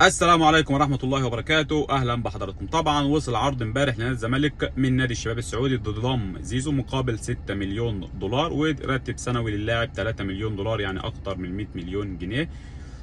السلام عليكم ورحمة الله وبركاته، أهلا بحضراتكم. طبعا وصل عرض امبارح لنادي الزمالك من نادي الشباب السعودي ضم زيزو مقابل 6 مليون دولار وراتب سنوي للاعب 3 مليون دولار، يعني أكتر من 100 مليون جنيه.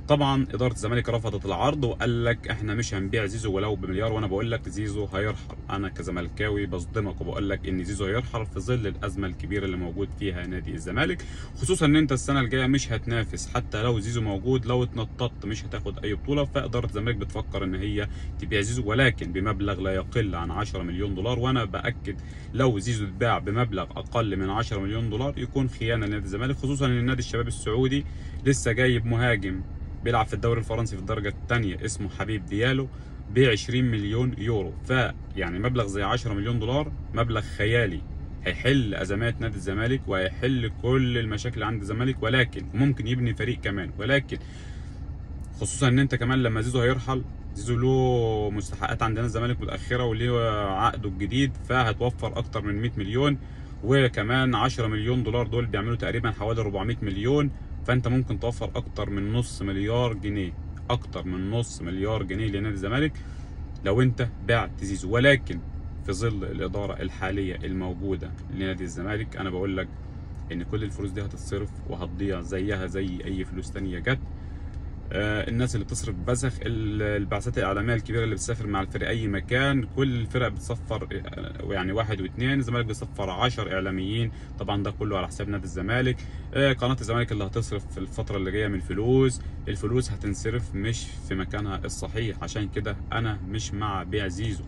طبعا إدارة الزمالك رفضت العرض وقال لك احنا مش هنبيع زيزو ولو بمليار، وانا بقول لك زيزو هيرحل. انا كزملكاوي بصدمك وبقول لك ان زيزو هيرحل في ظل الازمة الكبيرة اللي موجود فيها نادي الزمالك، خصوصا ان انت السنة الجاية مش هتنافس حتى لو زيزو موجود، لو اتنططت مش هتاخد اي بطوله. فاداره الزمالك بتفكر ان هي تبيع زيزو ولكن بمبلغ لا يقل عن 10 مليون دولار، وانا باكد لو زيزو اتباع بمبلغ اقل من 10 مليون دولار يكون خيانة لنادي الزمالك، خصوصا ان نادي الشباب السعودي لسه جايب مهاجم بيلعب في الدوري الفرنسي في الدرجة الثانية اسمه حبيب ديالو ب 20 مليون يورو، فيعني مبلغ زي 10 مليون دولار مبلغ خيالي هيحل ازمات نادي الزمالك وهيحل كل المشاكل عند الزمالك، ولكن ممكن يبني فريق كمان. ولكن خصوصا ان انت كمان لما زيزو هيرحل، زيزو له مستحقات عند نادي الزمالك متاخرة وليه عقده الجديد، فهتوفر اكتر من 100 مليون، وكمان 10 مليون دولار دول بيعملوا تقريبا حوالي 400 مليون، فانت ممكن توفر اكتر من نص مليار جنيه، اكتر من نص مليار جنيه لنادي الزمالك لو انت بعت زيزو. ولكن في ظل الادارة الحالية الموجودة لنادي الزمالك انا بقول لك ان كل الفلوس دي هتتصرف وهتضيع زيها زي اي فلوس تانية جت. الناس اللي بتصرف بزخ، البعثات الاعلامية الكبيرة اللي بتسافر مع الفريق اي مكان، كل الفرق بتسفر يعني 1 و2، الزمالك بيسفر 10 اعلاميين، طبعا ده كله على حساب نادي الزمالك. قناة الزمالك اللي هتصرف في الفترة اللي جاية من فلوس، الفلوس هتنصرف مش في مكانها الصحيح. عشان كده انا مش مع بيع زيزو.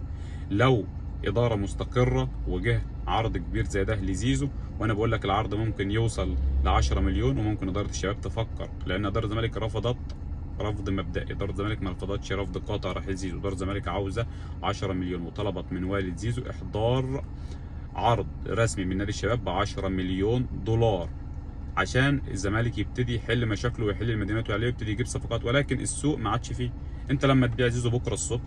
لو ادارة مستقره وجه عرض كبير زي ده لزيزو، وانا بقول لك العرض ممكن يوصل ل 10 مليون، وممكن ادارة الشباب تفكر، لان ادارة الزمالك رفضت رفض مبدئي، ادارة الزمالك ما رفضتش رفض قاطع رحيل زيزو. ادارة الزمالك عاوزه 10 مليون وطلبت من والد زيزو احضار عرض رسمي من نادي الشباب ب 10 مليون دولار عشان الزمالك يبتدي يحل مشاكله ويحل المدينات اللي عليه ويبتدي يجيب صفقات. ولكن السوق ما عادش فيه. انت لما تبيع زيزو بكره الصبح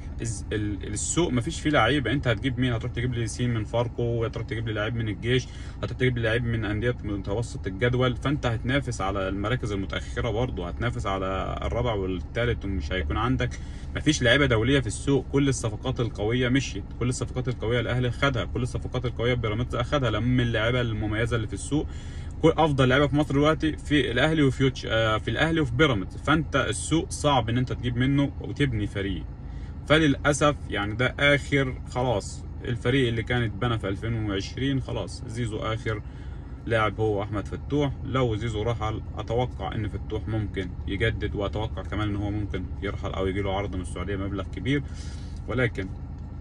السوق ما فيش فيه لعيبة، انت هتجيب مين؟ هتروح تجيب لي سين من فاركو، وهتروح تجيب لي لعيب من الجيش، هتروح تجيب لي لعيب من اندية متوسط الجدول، فانت هتنافس على المراكز المتاخرة برضه، هتنافس على الرابع والثالث، ومش هيكون عندك، ما فيش لعيبة دولية في السوق. كل الصفقات القوية مشيت، كل الصفقات القوية الاهلي خدها، كل الصفقات القوية بيراميدز اخدها، لم اللعيبة المميزة اللي في السوق. كل افضل لعيبة في مصر دلوقتي في الاهلي وفيوتش، في الاهلي وفي بيراميدز، فانت السوق صعب ان انت تجيب منه وتبني فريق. فللاسف يعني ده اخر، خلاص الفريق اللي كان اتبنى في 2020 خلاص زيزو اخر لاعب هو احمد فتوح. لو زيزو رحل اتوقع ان فتوح ممكن يجدد، واتوقع كمان ان هو ممكن يرحل او يجي له عرض من السعودية مبلغ كبير. ولكن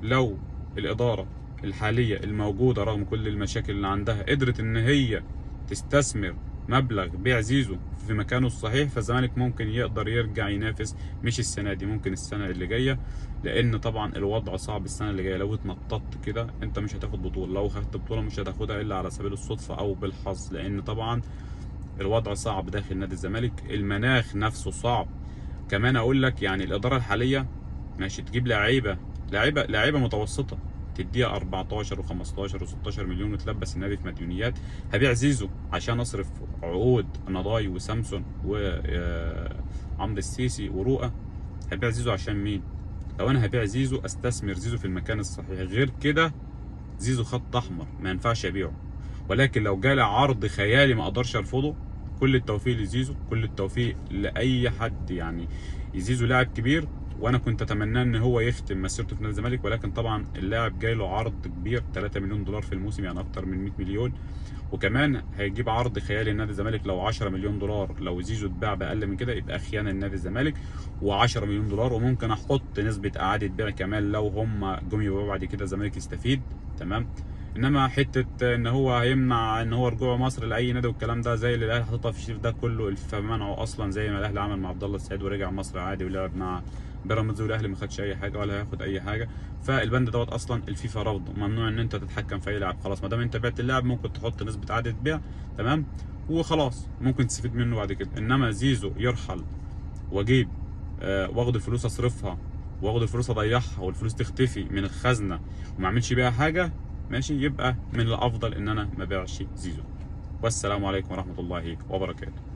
لو الادارة الحالية الموجودة رغم كل المشاكل اللي عندها قدرت ان هي تستثمر مبلغ بيع زيزو في مكانه الصحيح، فالزمالك ممكن يقدر يرجع ينافس، مش السنة دي، ممكن السنة اللي جاية، لان طبعا الوضع صعب السنة اللي جاية. لو اتنططت كده انت مش هتاخد بطوله، لو خدت بطوله مش هتاخدها الا على سبيل الصدفة او بالحظ، لان طبعا الوضع صعب داخل نادي الزمالك، المناخ نفسه صعب. كمان اقول لك يعني الادارة الحالية ماشي تجيب لعيبة لعيبة لعيبة متوسطه تديها 14 و15 و16 مليون وتلبس النادي في مديونيات. هبيع زيزو عشان اصرف عقود نضاي وسامسون وعمرو السيسي ورؤى. هبيع زيزو عشان مين؟ لو انا هبيع زيزو استثمر زيزو في المكان الصحيح، غير كده زيزو خط احمر ما ينفعش ابيعه. ولكن لو جالي عرض خيالي ما اقدرش ارفضه. كل التوفيق لزيزو، كل التوفيق لاي حد، يعني زيزو لاعب كبير وانا كنت اتمنى ان هو يختم مسيرته في نادي الزمالك، ولكن طبعا اللاعب جاي له عرض كبير 3 مليون دولار في الموسم، يعني اكتر من 100 مليون، وكمان هيجيب عرض خيالي لنادي الزمالك لو 10 مليون دولار. لو زيزو اتباع باقل من كده يبقى خيانة لنادي الزمالك، و10 مليون دولار، وممكن احط نسبه اعاده بيع كمان لو هم جم يبيعوا بعد كده الزمالك يستفيد، تمام. انما حتة ان هو هيمنع ان هو رجوعه مصر لاي نادي والكلام ده زي اللي الاهلي حاططها في الشريف ده كله، فمنعه اصلا زي ما الاهلي عمل مع عبد الله السعيد ورجع مصر عادي ولعب مع بيراميدز، والاهلي ما خدش اي حاجة ولا هياخد اي حاجة. فالبند دوت اصلا الفيفا رفضه، ممنوع ان انت تتحكم في اي لاعب، خلاص ما دام انت بعت اللاعب ممكن تحط نسبه اعاده بيع، تمام، وخلاص ممكن تستفيد منه بعد كده. انما زيزو يرحل واجيب واخد الفلوس اصرفها واخد الفلوس اضيعها والفلوس تختفي من الخزنة وما اعملش بيها حاجة، ماشي، يبقى من الافضل ان انا ما بيعش زيزو. والسلام عليكم ورحمة الله وبركاته.